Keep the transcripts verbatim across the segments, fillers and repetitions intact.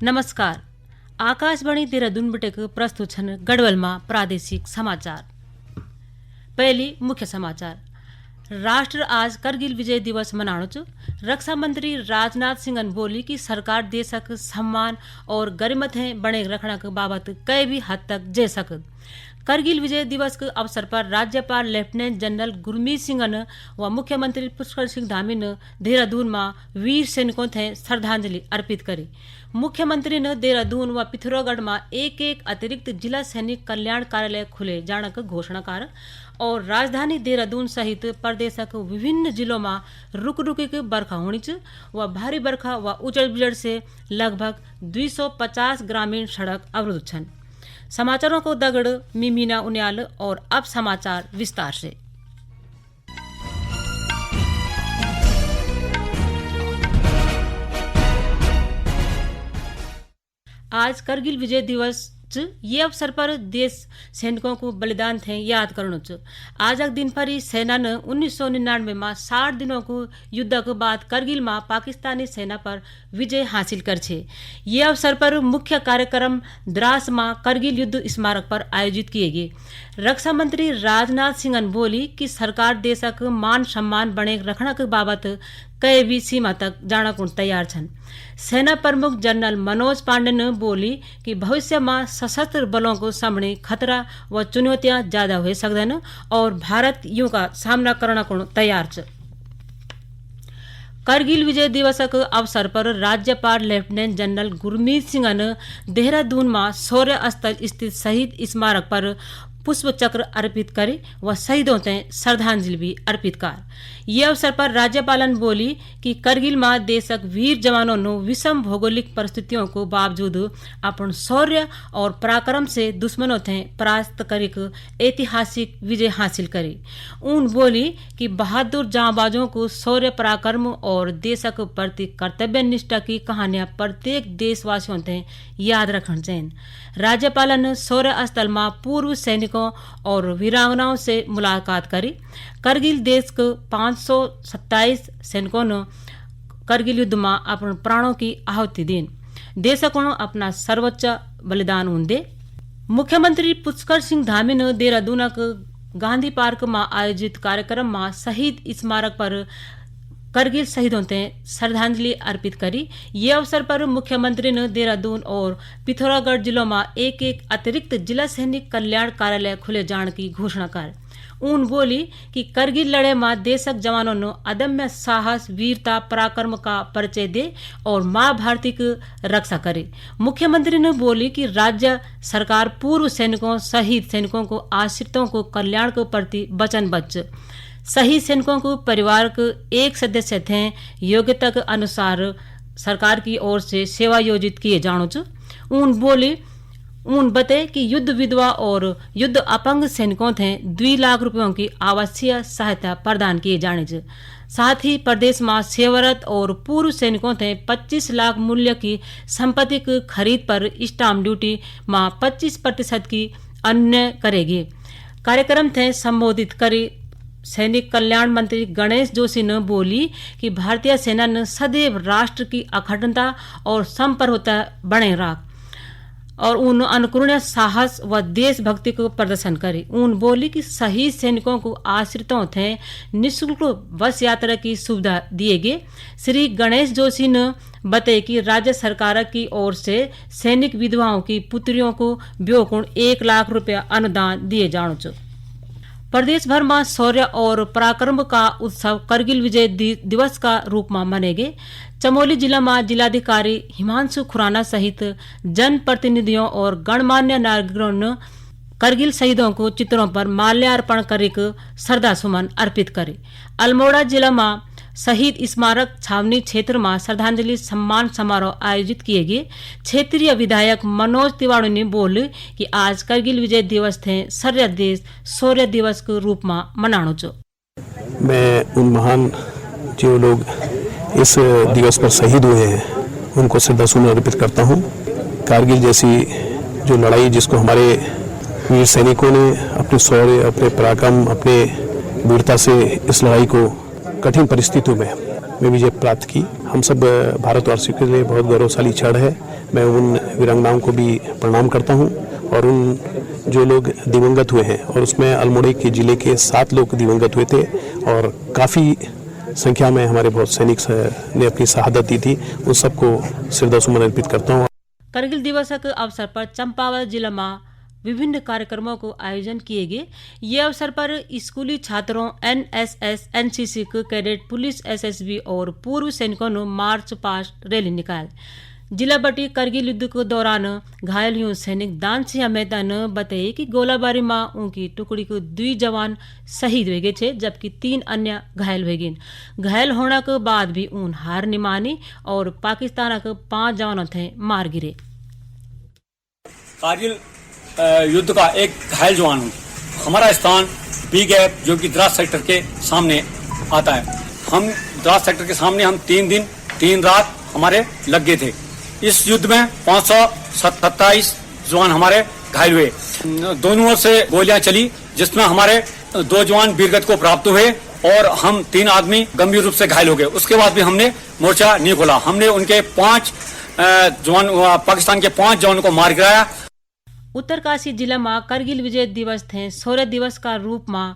नमस्कार। आकाशवाणी देहरादून बटेक प्रस्तुत छन गढ़वाल मा प्रादेशिक समाचार। पहली मुख्य समाचार। राष्ट्र आज करगिल विजय दिवस मनाणु च। रक्षा मंत्री राजनाथ सिंहन बोली कि सरकार देशक सम्मान और गरिमा थे बणे रखणक बाबत कै भी हद तक जे सकद। करगिल विजय दिवस के अवसर पर राज्यपाल लेफ्टिनेंट जनरल गुरमीत सिंहन व मुख्यमंत्री पुष्कर सिंह धामीन देहरादून मा वीर सैनिकों थे श्रद्धांजलि अर्पित करी। मुख्यमंत्री ने देहरादून व पिथौरागढ़ मा एक एक अतिरिक्त जिला सैनिक कल्याण कार्यालय खुले जाणक घोषणा कर और राजधानी देहरादून सहित प्रदेशक विभिन्न जिलों मा रुक रुकिक बरखा होणी च व भारी बरखा व उजड़ बिजड़ से लगभग दुई सौ पचास ग्रामीण सड़क अवरुद्ध छन। समाचारों को दगड़ मी मीना उनियाल और अब समाचार विस्तार से। आज करगिल विजय दिवस च। ये अवसर पर देश सैनिकों को बलिदान थे याद करणु च। आज अक दिन पर ही सेना ने उन्नीस सौ निन्यानवे मा साठ दिनों को युद्ध के बाद करगिल मा पाकिस्तानी सेना पर विजय हासिल कर छे। ये अवसर पर मुख्य कार्यक्रम द्रास मा करगिल युद्ध स्मारक पर आयोजित किए गए। रक्षा मंत्री राजनाथ सिंहन बोली कि सरकार देशक मान सम्मान बणे रखणक बाबत कै भी सीमा तक जाणा कुण तैयार छन। सेना प्रमुख जनरल मनोज पांडे ने बोली कि भविष्य मा सशस्त्र बलों को सामने खतरा व चुनौतियां ज्यादा हो सकदन और भारत यूं का सामना करणा कुण तैयार च। करगिल विजय दिवसक अवसर पर राज्यपाल लेफ्टिनेंट जनरल गुरमीत सिंहन देहरादून मा शौर्य स्थल स्थित शहीद स्मारक पर पुष्प चक्र अर्पित करे व शहीदों ते श्रद्धांजलि भी अर्पित कर। ये अवसर पर राज्यपालन बोली कि करगिल मा देशक वीर जवानों ने विषम भौगोलिक परिस्थितियों को बावजूद अपन शौर्य और पराक्रम से दुश्मनों थे परास्त करिक ऐतिहासिक विजय हासिल करी। उन बोली कि बहादुर जांबाजों को शौर्य पराक्रम और देशक प्रति कर्तव्य निष्ठा की कहानियां प्रत्येक देशवासियों ते याद रखण चैन। राज्यपालन शौर्य स्थल मा पूर्व सैनिकों और वीरांगनाओं से मुलाकात करी। करगिल देश के पाँच सौ सत्ताईस सैनिकों ने करगिल युद्ध मा अपन प्राणों की आहुति दीन। देश को अपना सर्वोच्च बलिदान उन दे। मुख्यमंत्री पुष्कर सिंह धामी ने देहरादून के गांधी पार्क मा आयोजित कार्यक्रम मा शहीद स्मारक पर करगिल शहीदों ते श्रद्धांजलि अर्पित करी। ये अवसर पर मुख्यमंत्री ने देहरादून और पिथौरागढ़ जिलों मा एक एक अतिरिक्त जिला सैनिक कल्याण कार्यालय खुले जाण की घोषणा कर। उन बोली कि करगिल लड़ाई मा देशक जवानों ने अदम्य साहस, वीरता, पराक्रम का परिचय दे और माँ भारती की रक्षा करे। मुख्यमंत्री ने बोली कि राज्य सरकार पूर्व सैनिकों, शहीद सैनिकों को आश्रितों को कल्याण के प्रति वचनबद्ध। शहीद सैनिकों को परिवार के एक सदस्य थे योग्यता के अनुसार सरकार की ओर से सेवा योजित किए जाणो च। उन बोली, उन बते कि युद्ध विधवा और युद्ध अपंग सैनिकों थे दुई लाख रुपयों की आवासीय सहायता प्रदान किए जाने च। साथ ही प्रदेश में सेवारत और पूर्व सैनिकों थे पच्चीस लाख मूल्य की संपत्ति की खरीद पर स्टाम्प ड्यूटी में पच्चीस प्रतिशत की अनुनय करेगी। कार्यक्रम थे संबोधित करी सैनिक कल्याण मंत्री गणेश जोशी ने बोली कि भारतीय सेना ने सदैव राष्ट्र की अखंडता और संप्रभुता बने रख और उन अनुकरणीय साहस व देशभक्ति को प्रदर्शन करी। उन बोली कि शहीद सैनिकों को आश्रितों थे निशुल्क बस यात्रा की सुविधा दिए गए। श्री गणेश जोशी ने बताया कि राज्य सरकार की ओर से सैनिक विधवाओं की पुत्रियों को ब्योकुण एक लाख रुपया अनुदान दिए जाणो च। प्रदेश भर में शौर्य और पराक्रम का उत्सव करगिल विजय दि-, दिवस का रूप में मनेगे। चमोली जिला में जिलाधिकारी हिमांशु खुराना सहित जनप्रतिनिधियों और गणमान्य नागरिकों ने करगिल शहीदों को चित्रों पर माल्यार्पण करिक श्रद्धा सुमन अर्पित करे। अल्मोड़ा जिला में शहीद स्मारक छावनी क्षेत्र में श्रद्धांजलि सम्मान समारोह आयोजित किए गए। क्षेत्रीय विधायक मनोज तिवाड़ी ने बोले कि आज करगिल विजय दिवस थे सर्य देश शौर्य दिवस के रूप में मनाणो चो। मैं उन महान जो लोग इस दिवस पर शहीद हुए हैं, उनको श्रद्धा सुमन अर्पित करता हूँ। कारगिल जैसी जो लड़ाई, जिसको हमारे वीर सैनिकों ने अपने शौर्य, अपने पराक्रम, अपने वीरता से इस लड़ाई को कठिन परिस्थितियों में विजय प्राप्त की। हम सब भारतवासियों के लिए बहुत गौरवशाली क्षण है। मैं उन वीरांगनाओं को भी प्रणाम करता हूं और उन जो लोग दिवंगत हुए हैं, और उसमें अल्मोड़ा के जिले के सात लोग दिवंगत हुए थे और काफ़ी संख्या में हमारे बहुत सैनिक स-, ने अपनी शहादत दी थी, उन सबको श्रद्धा सुमन अर्पित करता हूं। करगिल दिवस के अवसर पर चंपावत जिला में विभिन्न कार्यक्रमों को आयोजन किए गए। ये अवसर पर स्कूली छात्रों, एनएसएस, एनसीसी के कैडेट, पुलिस, एसएसबी और पूर्व सैनिकों ने मार्च पास्ट रैली निकाल। जिला बटी करगिल युद्ध के दौरान घायल हुए सैनिक दान सिंह मेहता ने बताए कि गोलाबारी में उनकी टुकड़ी के दुई जवान शहीद हुए गए थे, जबकि तीन अन्य घायल हुए गए। घायल होने के बाद भी उन हार नहीं मानी और पाकिस्तान के पांच जवानों थे मार गिरे। कारगिल, अ, युद्ध का एक घायल जवान हूँ। हमारा स्थान बी गैप, जो कि द्रास सेक्टर के सामने आता है। हम द्रास सेक्टर के सामने, हम तीन दिन, तीन रात हमारे लग गए थे। इस युद्ध में पाँच सौ सत्ताईस जवान हमारे घायल हुए। दोनों ओर से गोलियां चली, जिसमें हमारे दो जवान वीरगति को प्राप्त हुए और हम तीन आदमी गंभीर रूप से घायल हो गए। उसके बाद भी हमने मोर्चा नहीं खोला। हमने उनके पांच, अ, जवान, अ, पाकिस्तान के पांच जवानों को मार गिराया। उत्तरकाशी जिला में करगिल विजय दिवस थे शौर्य दिवस का रूप में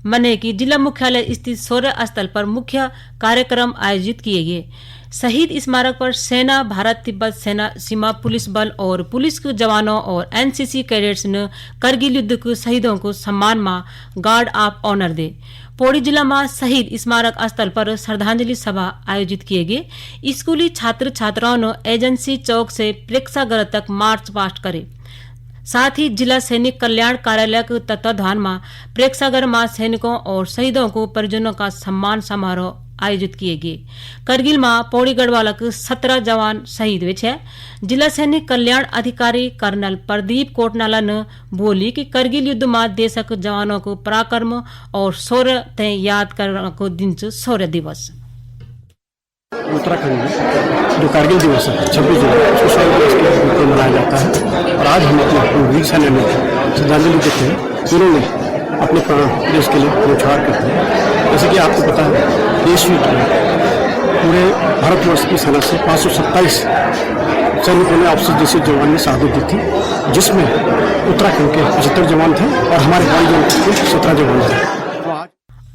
मने की जिला मुख्यालय स्थित शौर्य स्थल पर मुख्य कार्यक्रम आयोजित किए गए। शहीद स्मारक पर सेना, भारत तिब्बत सेना, सीमा पुलिस बल और पुलिस के जवानों और एनसीसी कैडेट्स ने करगिल युद्ध के शहीदों को सम्मान में गार्ड ऑफ ऑनर दे। पौड़ी जिला में शहीद स्मारक स्थल पर श्रद्धांजलि सभा आयोजित किए गए। स्कूली छात्र छात्राओं ने एजेंसी चौक से प्रेक्षागृह तक मार्च पास्ट करे। साथ ही जिला सैनिक कल्याण कार्यालय के तत्वाधान में प्रेक्षागृह में सैनिकों और शहीदों को परिजनों का सम्मान समारोह आयोजित किए गए। करगिल में पौड़ी गढ़वाला के सत्रह जवान शहीद हुए छे। जिला सैनिक कल्याण अधिकारी कर्नल प्रदीप कोटनाला ने बोली कि करगिल युद्ध में देश के जवानों को पराक्रम और शौर्य ते याद करने को दिन च शौर्य दिवस। उत्तराखंड में जो कारगिल दिवस है, छब्बीस जुलाई, उसको शौर्य दिवस के रूप में मनाया जाता है और आज हम अपने वीर सैनिकों को श्रद्धांजलि देते हैं, जिन्होंने अपने प्राण देश के लिए न्यौछावर कर दिए। जैसे कि आपको पता है, देश युद्ध में पूरे भारतवर्ष की सेना से पाँच सौ सत्ताईस सैनिकों ने आपसी जैसे जवान में शहादत दी थी, जिसमें उत्तराखंड के पचहत्तर जवान थे और हमारे पौड़ी के कुल सत्रह जवान थे। तो आज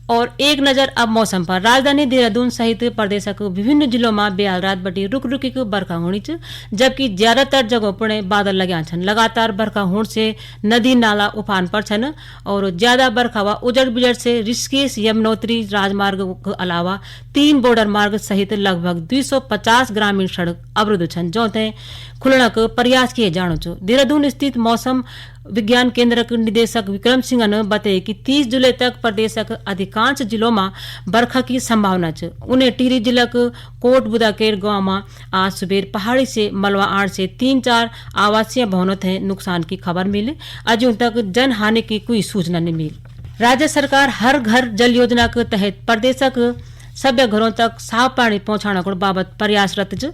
और एक नजर अब मौसम पर। राजधानी देहरादून सहित प्रदेश के विभिन्न जिलों में बेहाल रात बटी रुक रुकी को बरखा होनी च, जबकि ज्यादातर जगहों पर बादल लग्या छन। लगातार बरखा होने से नदी नाला उफान पर छन और ज्यादा बरखा व उजड़ बिजड़ से ऋषिकेश यमुनोत्री राजमार्ग के अलावा तीन बॉर्डर मार्ग सहित लगभग दो सौ पचास ग्रामीण सड़क अवरुद्ध छन, जोते खुलणक प्रयास किए जाणो च। देहरादून स्थित मौसम विज्ञान केंद्र के निदेशक विक्रम सिंह ने बताया कि तीस जुलाई तक प्रदेश के अधिकांश जिलों में बरखा की संभावना च। उन्हें टिहरी जिला के कोट बुदाकेर गांव में आज सुबेर पहाड़ी से मलबा आण से तीन चार आवासीय भवनों थे नुकसान की खबर मिली। अजून तक जनहानि की कोई सूचना नहीं मिली। राज्य सरकार हर घर जल योजना के तहत प्रदेश के सभी घरों तक साफ पानी पहुंचाने को बाबत प्रयासरत च।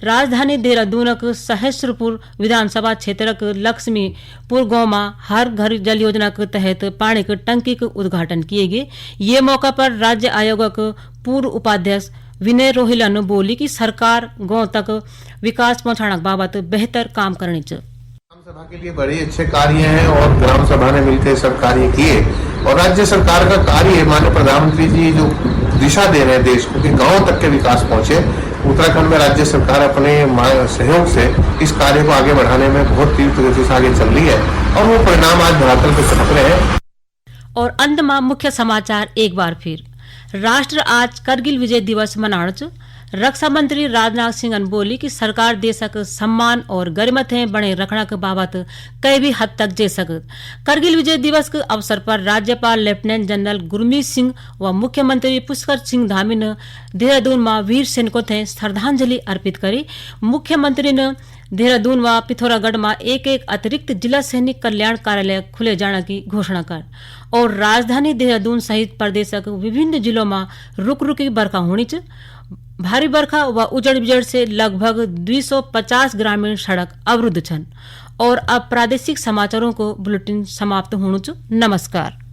राजधानी देहरादून के सहस्रपुर विधानसभा क्षेत्र के लक्ष्मीपुर गांव में हर घर जल योजना के तहत पानी की टंकी के उद्घाटन किए गए। ये मौका पर राज्य आयोग के पूर्व उपाध्यक्ष विनय रोहिला ने बोली कि सरकार गांव तक विकास पहुंचाने के बाबत बेहतर काम करनी च। ग्राम सभा के लिए बड़े अच्छे कार्य हैं और ग्राम सभा ने मिलकर सब कार्य किए और राज्य सरकार का कार्य है, माननीय प्रधानमंत्री जी जो दिशा दे रहे हैं देश को कि गांव तक के विकास पहुंचे, उत्तराखंड में राज्य सरकार अपने मा-, सहयोग से इस कार्य को आगे बढ़ाने में बहुत तीव्र गति से आगे चल रही है और वो परिणाम आज धरातल पर चमक रहे हैं। और अंत में मुख्य समाचार एक बार फिर। राष्ट्र आज करगिल विजय दिवस मनाण च। रक्षा मंत्री राजनाथ सिंह ने बोली कि सरकार देश के सम्मान और गरिमा थे बने रखना के बाबत कई भी हद तक जे सकत। करगिल विजय दिवस के अवसर पर राज्यपाल लेफ्टिनेंट जनरल गुरमीत सिंह व मुख्यमंत्री पुष्कर सिंह धामी ने देहरादून में वीर सैनिकों थे श्रद्धांजलि अर्पित करी। मुख्यमंत्री ने देहरादून व पिथौरागढ़ में एक एक अतिरिक्त जिला सैनिक कल्याण कार्यालय खुले जाने की घोषणा कर और राजधानी देहरादून सहित प्रदेश के विभिन्न जिलों में रुक रुकी बरखा होनी च। भारी बरखा व उजड़ बिजड़ से लगभग दो सौ पचास ग्रामीण सड़क अवरुद्ध छन। और अब प्रादेशिक समाचारों को बुलेटिन समाप्त होणु च। नमस्कार।